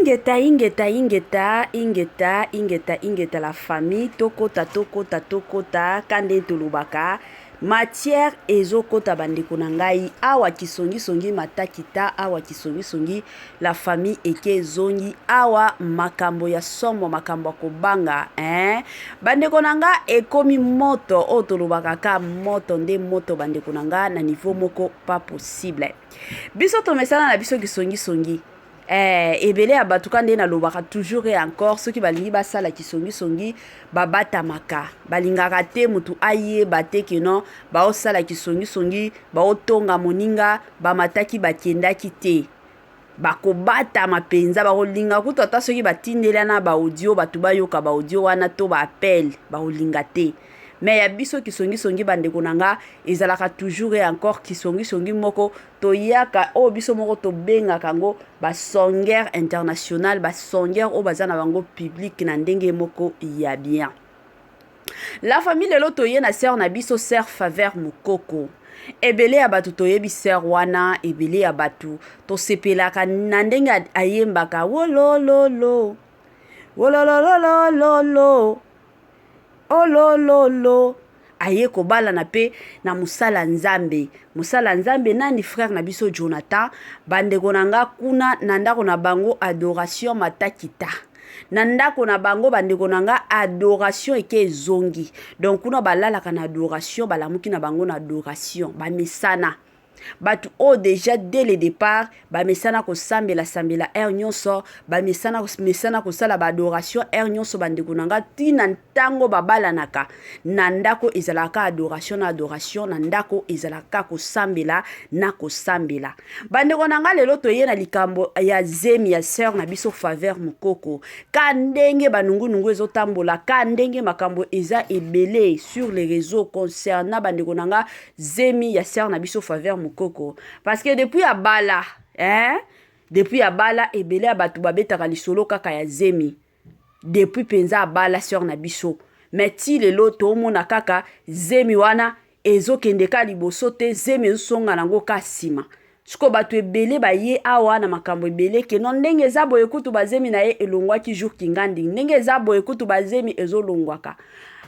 Ingeta ingeta ingeta ingeta ingeta ingeta la famille tokota tokota tokota ka nde tolobaka matière ezokota bandeko na ngai awa kisongisongi matakita awa kisongisongi la famille eke ezongi awa makambo ya somo makambo ya kobanga eh? Bandeko na nga ekomi moto oyo tolobaka ka moto nde moto bandeko na nga na niveau moko pas possible. Biso tomesana na biso kisongisongi eh, ebele ya bato ka nde nalobaka toujours et encore soki balingi basala kisongisongi babatamaka balingaka te motu ayeba te ke non baosala kisongisongi baotonga moninga bamataki bakendaki te Bakobatama penza, bakolinga kutu ata soki batindeli na ba audio bato bayoka ba audio wana to ba appel bakolinga te. Mais ya biso kisongisongi bandeko na nga ezalaka toujours et encore kisongisongi moko toyaka oyo biso moko tobengaka yango ba songeur international, ba songeur oyo baza na bango public na ndenge moko ya bien. La famille lelo toye na sœur na biso sœur Faveur Mukoko. Ebele ya bato toyebi sœur wana, ebele ya bato tosepelaka na ndenge ayembaka wolololo wolololololo olololo aye kobalana mpe na mosala nzambe mosala nzambe nani frère na biso Jonathan bandeko na nga kuna na ndako na bango adoration matakita na ndako na bango bandeko na nga adoration eke ezongi donc kuna balalaka na adoration balamuki na bango na adoration bamesana bato oyo deja dès le départ bamesana kosambela sambela heure nyonso bamesana mesana kosala baadoration heure nyonso bandeko na nga ntina ntango babalanaka na ndako ezalaka adoration na adoration na ndako ezalaka kosambela na kosambela Bandeko na nga lelo toye na likambo ya zemi ya sœur na biso Faveur Mukoko. Ka ndenge banungunungu ezotambola, ka ndenge makambo eza ebele sur les réseaux concernant bandeko na nga zemi ya sœur na biso Faveur Mukoko. Parce que depuis abala, hein? Depuis abala ebele ya bato babetaka lisolo kaka ya zemi. Depuis penza abala sœur na biso. Mais ti lelo tomona kaka zemi wana Ezokende ka liboso te zemi ezosonga nango ka sima sikoyo batu ebele baye awa na makambo ebele ke non ndenge eza boye kutu bazemi na ye elongwaki jour kingandi ndenge eza boye kutu bazemi ezolongwaka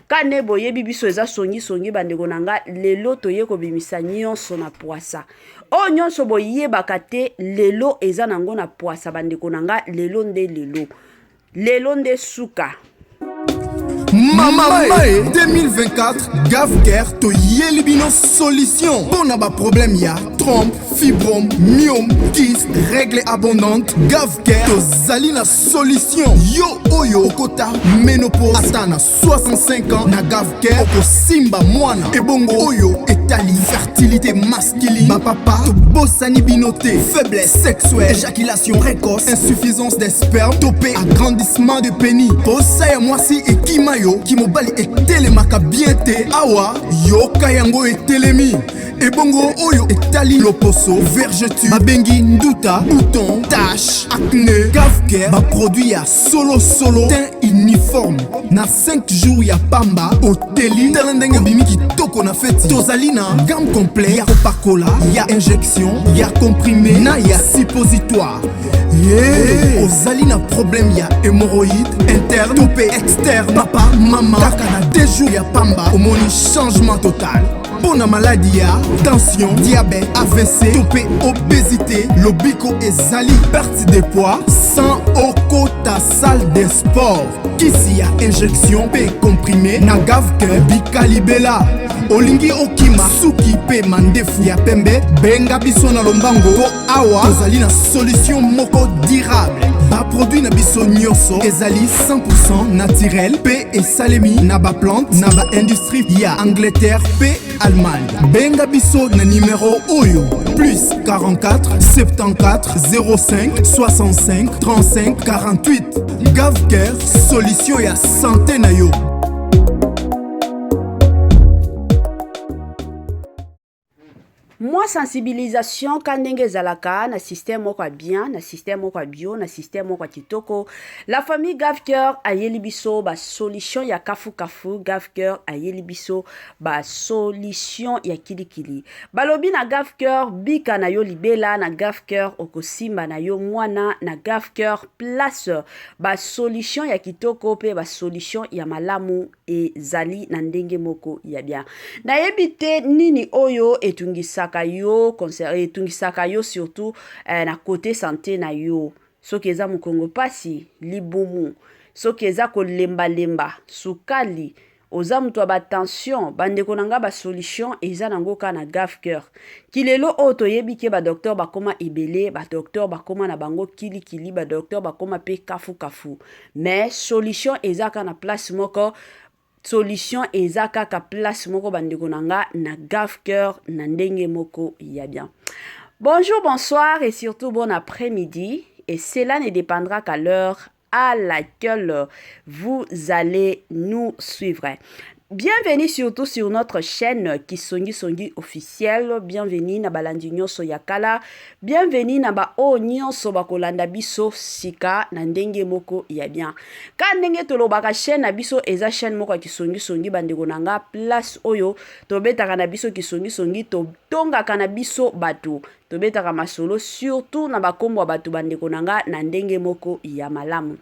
ka nde boyebi biso eza songi songi bandeko na nga lelo toye kobimisa nyonso na pwasa oyo nyonso boyebaka te lelo eza nango na pwasa bandeko na nga lelo nde lelo Lelo nde suka. Mama Mae 2024 Gavcare toyeli bino solution mpo na baproblème ya trompe, fibrome, myome, kyste, règle abondante. Gavcare tozali na solution. Yo oyo okota ménopause ata na 65 ans na Gavcare okosimba mwana. Ebongo oyo etali fertilité masculine, bapapa tobosani bino te, faiblesse sexuelle, éjaculation précoce, insuffisance des sperme to mpe agrandissement de pénis. Posa ya mwasi ekima yo, kimobali etelemaka bien te, awa yoka yango etelemi. Ebongo oyo etali loposo, vergeture, babengi nduta, bouton, tache, acné, Gavcare baproduit ya solo solo, teint uniforme na 5 jours ya pamba oteli. Tala ndenge obimi kitoko na feti. Tozali na gamme complet ya kopakola, ya injection, ya comprimé na ya suppositoire. Yeah. Ozali na problème ya hémorroïde interne to mpe externe, papa mama, kaka na 2 jours ya pamba omoni changement total. Mpo na maladi ya tension, diabète, AVC to mpe obésité, lobiko ezali perte de poids sans okota salle de sport. Kisi ya injection mpe comprimé na Gavcare bikalibela. Olingi okima suki mpe mandefu ya pembe, benga biso na lombango mpo awa tozali na solution moko durable. Baproduit na biso nyonso ezali 100% naturel mpe esalemi na baplante na baindustrie ya Angleterre mpe Allemagne. Benga biso na numero oyo plus 44 74 05 65 35 48. Gavcare, solution ya santé na yo. Mwa sensibilisation ka ndenge ezalaka na système moko ya bien, na système moko ya bio, na système moko ya kitoko. La famille Gavcœur ayeli biso ba solution ya kafu kafu. Gavcœur ayeli biso ba solution ya kilikili. Balobi na Gavcœur bika na yo libela, na Gavcœur okosimba na yo mwana, na Gavcœur place ba solution ya kitoko pe ba solution ya malamu ezali na ndenge moko ya bien. Nayebi te nini oyo etungisaka yo, etungisaka yo surtout na cote sante na yo. Soki eza mokongo pasi, libumu, soki eza kolembalemba, sukali, oza moto ya ba tension, bandeko na nga ba solution eza nango kaka na Gavcœur. Kilelo oyo toyebi ke ba docteur bakoma ebele, ba docteur bakoma na bango kilikili, ba docteur bakoma pe kafu kafu. Mais solution eza kaka na place moko, solution eza kaka place moko bandeko na nga na Gavcœur na ndenge moko ya bien. Bonjour, bonsoir et surtout bon après-midi. Et cela ne dépendra qu'à l'heure à laquelle vous allez nous suivre. Bienvenue surtout sur notre chaîne Kisongi Songi officielle. Bienvenue na balandi nyonso ya kala. Bienvenue na ba oyo nyonso bakolanda biso sika na ndenge moko ya bien. Ka ndenge tolobaka chaîne na biso eza chaîne moko ya Kisongi Songi bandeko na nga, place oyo tobetaka na biso Kisongi Songi, totongaka na biso bato, tobetaka masolo surtout na bakombo ya bato bandeko na nga na ndenge moko ya malamu.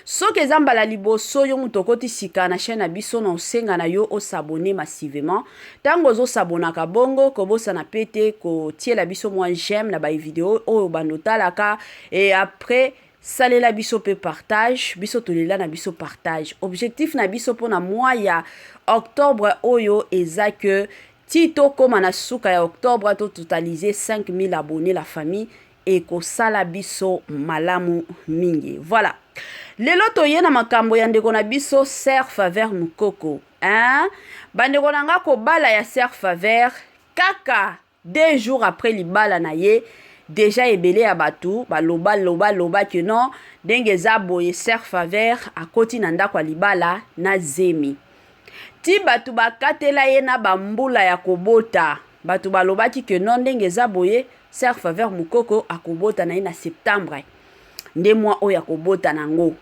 Soki eza mbala liboso yo moto okoti sika na chaîne na biso, na osenga na yo osabone massivement. Tango ozosabonaka bongo, kobosana pe te kotiela biso mwa j'aime na ba video oyo bando otalaka, et après salela biso pe partage. Biso tolela na biso partage. Objectif na biso mpona mois ya octobre oyo eza que ti tokóma na suka ya octobre to totaliser 5000 abonnés. La famille, ekosala biso malamu mingi. Voilà, lelo toye na makambo ya ndeko na biso Sœur Faveur Mukoko, hein? Bandeko na nga, kobala ya Sœur Faveur, kaka 2 jours après libala na ye, déjà ebele ya bato baloba loba loba ke non, ndenge eza boye, Sœur Faveur akoti na ndako ya libala na zemi. Ti bato bakatela ye na bambula ya kobota, bato balobaki ke non, ndenge eza boye, Sœur Faveur Mukoko akobota na ye na septembre, nde mwa oyo akobota nango.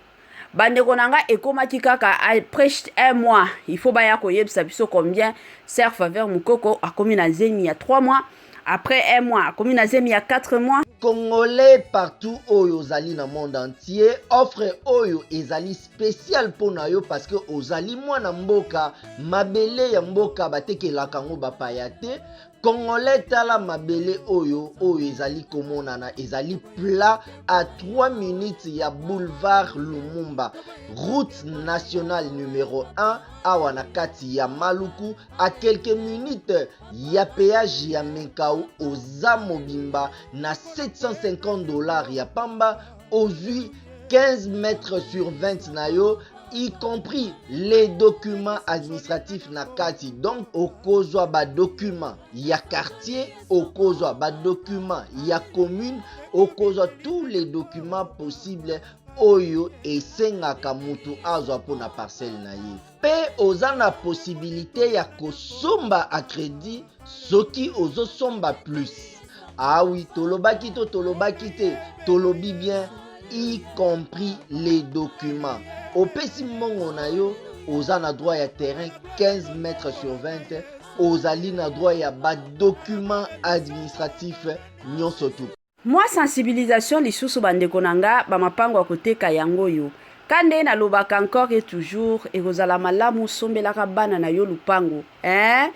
Bandeko na nga, ekomaki kaka après un mois, il faut baya koyebisa biso combien Sœur Faveur Mukoko akomi na zemi ya 3 mois. Après un mois, akomi na zemi ya 4 mois. Congolais partout oyo ozali na monde entier, offre oyo ezali spécial mpo na yo parce que ozali mwana mboka. Mabele ya mboka batekelaka yango bapaya te. Congolais, tala mabele oyo, oyo ezali komonana, ezali plat à 3 minutes ya boulevard Lumumba, route nationale numéro 1, awa na kati ya Maluku, à quelques minutes ya péage ya Menkao. Oza mobimba na 750 $ ya pamba, ozwi 15 mètres sur 20 na yo, y compris les documents administratifs na kati. Donc okozwa badocument ya quartier, okozwa badocument ya commune, okozwa tous les documents possibles oyo esengaka motu azwa mpona parcelle na ye. Mpe oza na possibilité ya kosomba à crédit soki ozosomba plus. Ah oui, tolobaki to tolobaki te? Tolobi bien, y compris les documents. Opesi mbongo na yo, oza na droit ya terrain 15 mètres sur 20, ozali na droit ya badocument administratif nyonso tu. Mwa sensibilisation lisusu, bandeko na nga, bamapango ya koteka yango oyo. Ka nde nalobaka encore et toujours, ekozala malamu sombelaka bana na yo lupango, eh?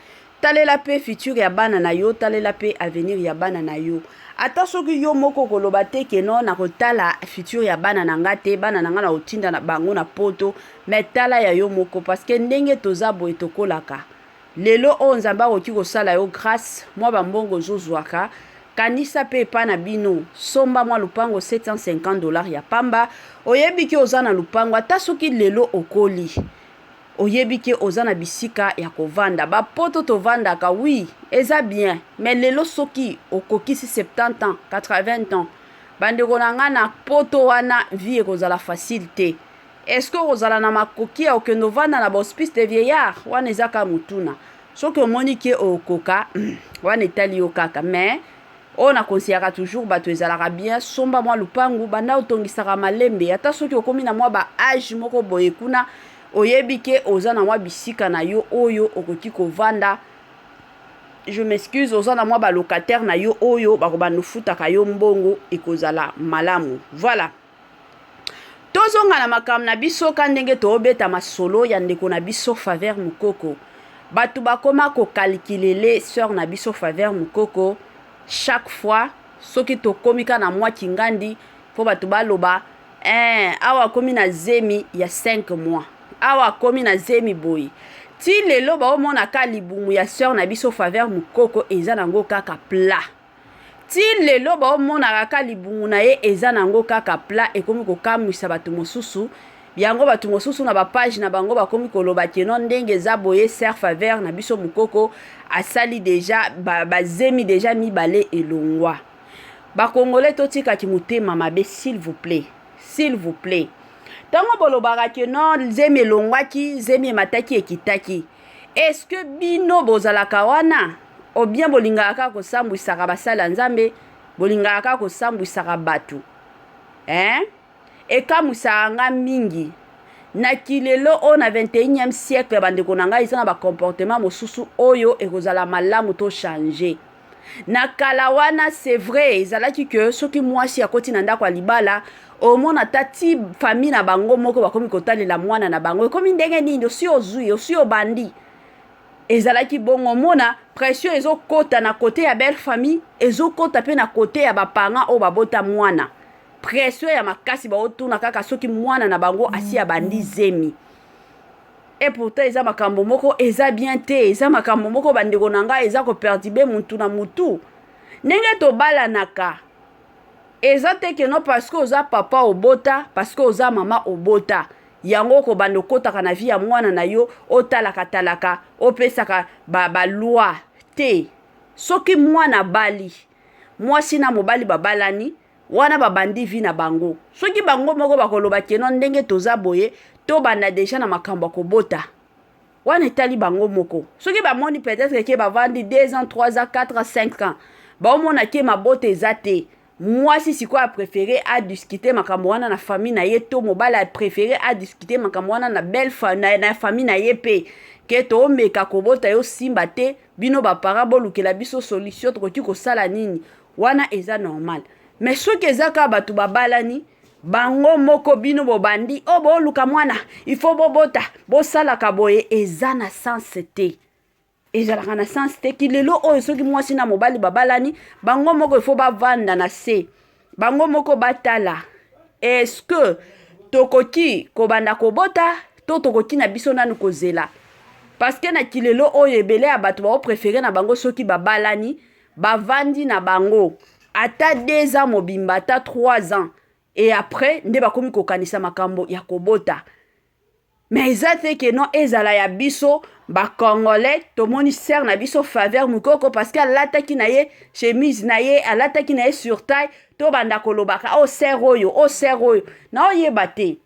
Talela mpe futur ya bana na yo, talela mpe avenir ya bana na yo. Ata soki yo moko okoloba te ke non, nakotala futur ya bana na nga te, bana na nga na kotinda na bango na Poto, mais tala ya yo moko, parce que ndenge toza boye, tokolaka. Lelo oyo Nzambe akoki kosala yo grâce, mwa bambongo ozozwaka, kanisa mpe epa na bino, somba mwa lupango. 750 $ ya pamba, oyebi ke oza na lupango. Ata soki lelo okoli, oyebi ke oza na bisika ya kovanda. Bapoto tovandaka, oui, eza bien, mais lelo soki okokisi 70 ans, 80 ans, bandeko na nga, na Poto wana vie ekozala facile te. Est-ce que okozala na makoki ya kokende ovanda na bahospice de vieillard wana? Eza kaka motuna. Soki omoni ke okoka, wana etali yo kaka. Mais oyo na conseillaka toujours bato, ezalaka bien, somba mwa lupangu, banda otongisaka malembe. Ata soki okomi na mwa ba age moko boye kuna, oyebi ke oza na mwa bisika na yo oyo okoki kovanda. Je m'excuse, oza na mwa ba locataire na yo oyo bakobanda ofutaka yo mbongo, ekozala malamu. Voilà. Tozonga na makambo na biso ka ndenge toobeta masolo ya ndeko na biso Faveur Mukoko. Bato bakoma kokalkilele sœur na biso Faveur Mukoko chaque fois soki tokomi ka na mwa kingandi mpo bato baloba eh, awa akomi na zemi ya 5 mois, awa akomi na zemi boye. Ti lelo baomona ka libumu ya sœur na biso Faveur Mukoko eza nango kaka plat. Ti lelo baomonaka ka libumu na ye eza nango kaka plat, ekomi kokamwisa bato mosusu. Yango bato mosusu na ba page na bango bakomi koloba que non, ndenge eza boye sœur Faveur na biso Mukoko asali deja bazemi ba deja mibale elongwa. Ba Congolais totikaki motema mabe, s'il vous plaît, s'il vous plaît. Ntango bolobaka que non, zemi elongwaki, zemi emataki ekitaki, est-ce que bino bozalaka wana? Ou bien bolingaka kaka kosambwisaka basali ya Nzambe, bolingaka kaka kosambwisaka bato, hein? Ekamwisaka nga mingi na kilelo oyo na 21e siècle. Bandeko na ngai, eza na bacomportement mosusu oyo ekozala malamu to changer. Na kala wana, c'est vrai, ezalaki ke soki mwasi akoti na ndako ya libala, omona ata ti famille na bango moko bakomi kotalela mwana na bango, ekomi ndenge nini, osi ozwi, osi obandi. Ezalaki bongo, omona pression ezokota na kote ya belle famille, ezokota mpe na kote ya baparent oyo babota mwana. Pression ya makasi, baotuna kaka soki mwana na bango asi abandi zemi. Et pourtant eza makambo moko eza bien te, eza makambo moko, bandeko na ngai, eza koperturber mutu na mutu. Ndenge tobalanaka eza te que non, parce que oza papa obota, parce que oza mama obota, yango okobanda okotaka na vie ya mwana na yo, otalaka talaka, opesaka baloi ba te. Soki mwana bali mwasi na mobali babalani wana, babandi vie na bango. Soki bango moko bakoloba que non, ndenge toza boye, tobanda deja na makambo ya kobota, wana etali bango moko. Soki bamoni peut-être ke bavandi 2 ans, 3 ans, 4 ans, 5 ans, baomona ke mabota eza te, mwasi sikoyo apréféré adiscute makambo wana na famille na ye, to mobali apréféré adiscute makambo wana na belle na famille na ye mpe ke toomeka kobota yo simba te, bino baparent bolukela biso solution, tokoki kosala nini, wana eza normal. Mais soki eza kaka bato babalani bango moko, bino bobandi oyo, booluka mwana, il faut bobota, bosalaka boye, eza na sens te, ezalaka na sens te. Ki lelo oyo, soki mwasi na mobali babalani, bango moko ifo bavanda na se, bango moko batala: est-ce que tokoki kobanda kobota to tokoki na biso nanu kozela? Parce que na kilelo oyo, ebele ya bato baopréféré na bango, soki babalani, bavandi na bango ata 2 ans mobimba, ata 3 ans, et après nde bakomi kokanisa makambo ya kobota. Mais eza te que non, ezala ya biso bacongolais, tomoni sœur na biso Faveur Mokoko, parce que alataki na ye chemise na ye, alataki na ye sur taille, tobanda kolobaka: o sœur oyo, o sœur oyo, naoyeba te.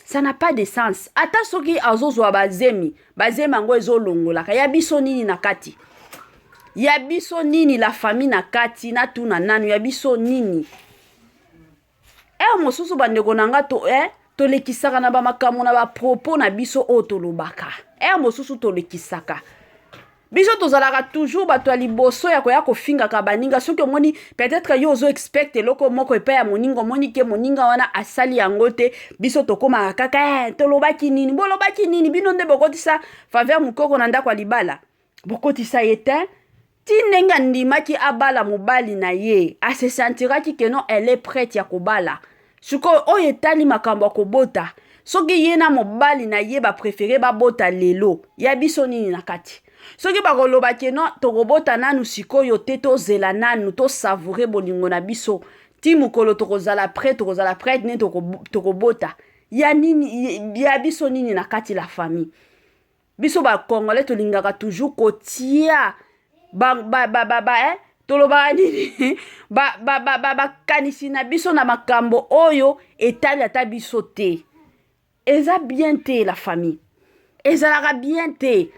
Ça n'a pas de sens. Ata soki azozwa bazemi, bazemi yango ezolongolaka, ya biso nini na kati? Ya biso nini, la famille, na kati? Natuna nanu, ya biso nini? Heure mosusu, bandeko na nga, to, tolekisaka na bamakambo na bapropos na biso oyo tolobaka. Heure mosusu tolekisaka. Biso tozalaka toujours bato ya liboso ya koya kofingaka baninga. Soki omoni peut-être yo ozo expect eloko moko epai ya moninga, omoni ke moninga wana asali yango te, biso tokomaka kaka: eh, tolobaki nini, bolobaki nini? Bino nde bokotisa Faveur Mokoko na ndako ya libala, bokotisa ye te. Ti ndenge andimaki abala mobali na ye, ase sentiraki que non, elle est prête ya kobala. Sikoyo oyo etali makambo ya kobota, soki ye na mobali na ye bapréféré babota lelo, ya biso nini na kati? Soki bakoloba que non, tokobota nanu sikoyo te, tozela nanu, tosavourer bolingo na biso ti mokolo tokozala prêt, tokozala prête nde tokobota, ya nini? Ya biso nini na kati, la famille? Biso bacongolais tolingaka toujours kotia ba, ba, ba, ba, ba, eh? Tolobaka nini, bakanisi na biso na makambo oyo etali ata biso te. Eza bien te, la famille, ezalaka bien te.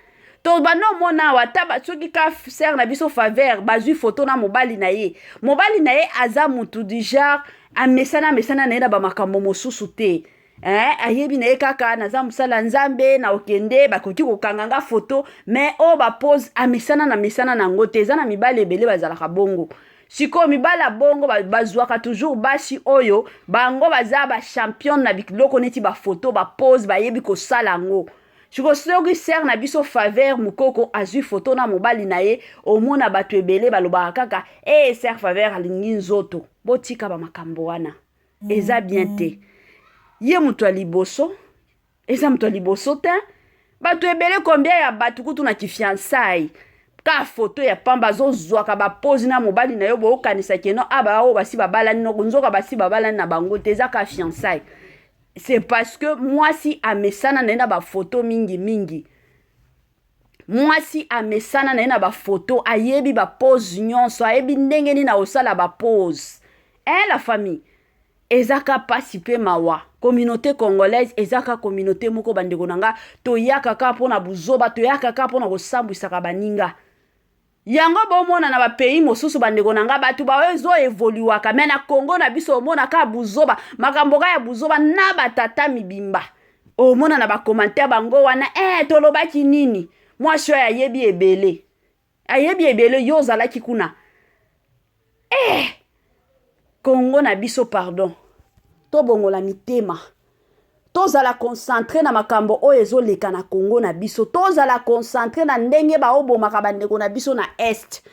Tobanda omona awa ata soki ka sœur na biso Faveur bazwi photo na mobali na ye. Mobali na ye aza mutu du genre amesana amesana na ye na bamakambo mosusu te. Eh, ayebi na ye kaka naza mosala nzambe na okende bakoki kokanga nga foto mais oyo bapose amesana na mesana na yango te. Eza na mibali ebele bazalaka bongo. Sikoyo mibali ya bongo bazwaka toujours basi oyo bango baza ba champion na biloko neti bafoto bapose bayebi kosala yango. Sikoyo soki sœur na biso Faveur Mukoko azwi foto na mobali na ye, omona bato ebele balobaka kaka ee eh, sœur Faveur alingi nzoto. Botika ba makambo wana, eza bien te. Ye moto ya liboso, eza moto ya liboso te. Bato ebele combien ya bato kutu na kifiançailles ka foto ya pamba azozwaka bapoze na mobali na yo, boyokanisa keno aba oyo basi babalani noko, nzoka basi babalani na bango te, eza ka fiançailles. C'est parce que mwasi amesana na ye na bafoto mingi mingi. Mwasi amesana na ye na bafoto, ayebi bapose nyonso, ayebi ndenge nini akosala bapose. Hein, la famille, eza ka pasi pe mawa. Communauté congolaise eza ka communauté moko bandeko na nga, toyaka kaka mpona buzoba, toyaka kaka mpona kosambwisaka baninga. Yango bomona na ba pays mosusu bandeko na nga, bato bazo evoluaka, mais na Congo na biso omona ka buzoba, makambo ka ya buzoba na batata mibimba. Omona na ba commentaire bango wana, eh tolobaki nini? Mwasi oyo ayebi ebele. Ayebi ebele, yo ozalaki kuna. Eh! Congo na biso pardon. Tobongola mitema. Tozala concentré na makambo oyo ezoleka na Congo na biso. Tozala concentré na ndenge baobomaka bandeko na biso na Est.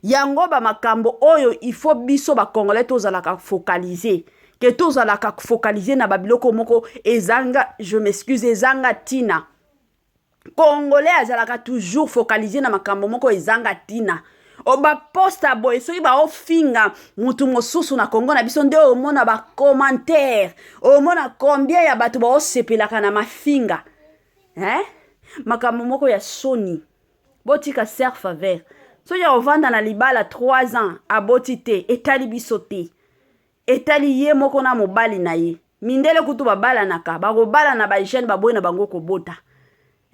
Yango ba makambo oyo il faut biso ba Congolais tozalaka focaliser. Que tozalaka focaliser na ba biloko moko ezanga, je m'excuse, ezanga tina. Congolais azalaka toujours focalisé na makambo moko ezanga tina. O ba posta boye soki ba ofinga mutu mosusu na Congo na biso nde omona ba commentaire, omona combien ya bato ba osepelaka na mafinga. Hein? Makambo moko ya soni. Botika sœur Faveur. Soki ovanda na libala 3 ans aboti te, etali biso te. Etali ye moko na mobali na ye. Mindele kutu babalanaka, bakobalana ba jeune baboyi na bango kobota.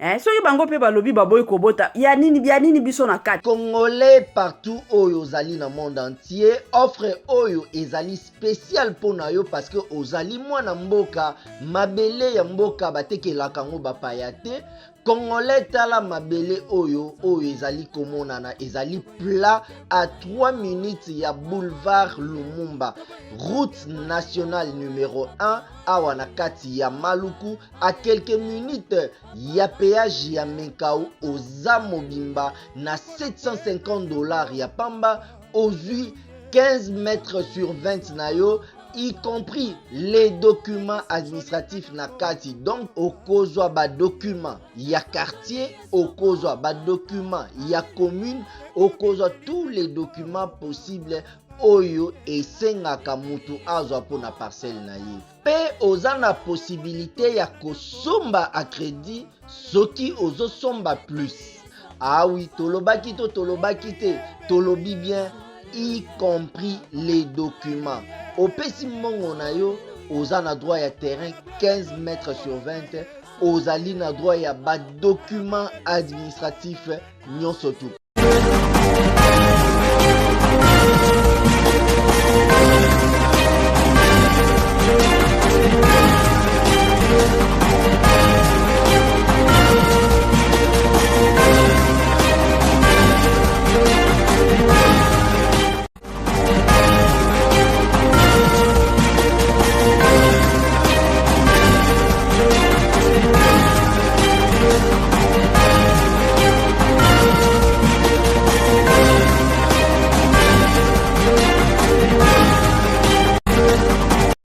Eh, soki bango pe balobi baboyi kobota, ya nini, ya nini biso na kati? Congolais partout oyo ozali na monde entier, offre oyo ezali spécial mpo na yo parce que ozali mwana mboka, mabele ya mboka batekelaka yango bapaya te. Congolais tala mabele oyo oyo ezali komonana ezali plat à 3 minutes ya boulevard Lumumba, route nationale numéro 1 awa na kati ya Maluku, à quelques minutes ya péage ya Menkao. Oza mobimba na 750 $ ya pamba, ozwi 15 mètres sur 20 na yo, y compris les documents administratifs na kati. Donc okozwa ba documents ya quartier, okozwa ba documents ya commune, okozwa tous les documents possibles oyo esengaka mutu azwa mpona parcelle na ye. Pe oza na possibilité ya kosomba à crédit soki ozosomba plus. Ah oui, tolobaki to tolobaki te, tolobi bien, y compris les documents. Opesi mbongo na yo, oza na droit ya terrain 15 mètres sur 20, ozali na droit ya ba documents administratifs nyonso tout.